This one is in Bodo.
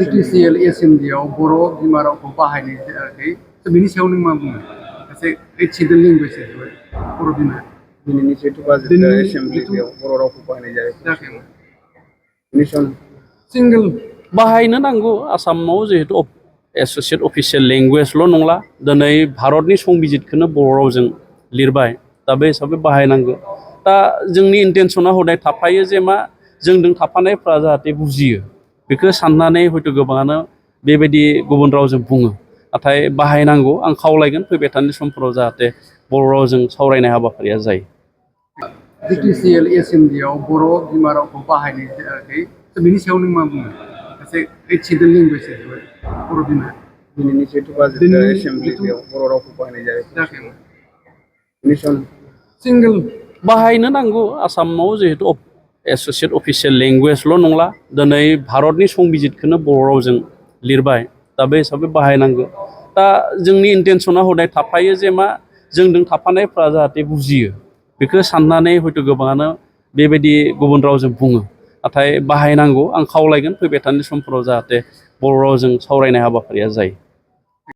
डिग्रिसियेल एसेम्बलियाव बर' बिमा रावखौ बाहायनाय जायाखै बेनि सायाव नों मा बुङो एसे एसिडेल लेंगुवेज बर' बिमा दिनैनि जिहेतु बाजेट एसेम्बलियाव बर' रावखौ बाहायनाय जायाखै बेनि सायाव सिंगल बाहायनो नांगौ आसामाव जिहेतु एस'सियेट अफिसियेल लेंगुवेजल' नंला दिनै भारतनि संबिजितखौनो बर' रावजों लिरबाय दा बे हिसाबै बाहायनांगौ दा जोंनि इन्टेनसना हदाय थाफायो जे मा जोंजों थाफानायफ्रा जाहाथे बुजियो बेखौ साननानै हयथ' गोबाङानो बेबायदि गुबुन रावजों बुङो नाथाय बाहायनांगौ आं खावलायगोन फैबाय थानाय समफोराव जाहाथे बर' रावजों सावरायनाय हाबाफारिया जायो डिग्रिसियेल एसेम्बलियाव बर' बिमा रावखौ बाहायनाय जायाखै बेनि सायाव नों मा बुङो एसे एसिडेल लेंगुवेज बर' बिमा दिनैनि जिहेतु बाजेट एसेम्बलियाव बर' रावखौ बाहायनाय जायाखै बेनि सायाव सिंगल बाहायनो नांगौ आसामाव जिहेतु एस'सियेट अफिसियेल लेंगुवेजल' नंला दिनै भारतनि संबिजितखौनो बर' रावजों लिरबाय दा बे हिसाबै बाहायनांगौ दा जोंनि इन्टेनसना हदाय थाफायो जे मा जोंजों थाफानायफ्रा जाहाथे बुजियो बेखौ साननानै हयथ' गोबाङानो बेबायदि गुबुन रावजों बुङो नाथाय बाहायनांगौ आं खावलायगोन फैबाय थानाय समफोराव जाहाथे बर' रावजों सावरायनाय हाबाफारिया जायो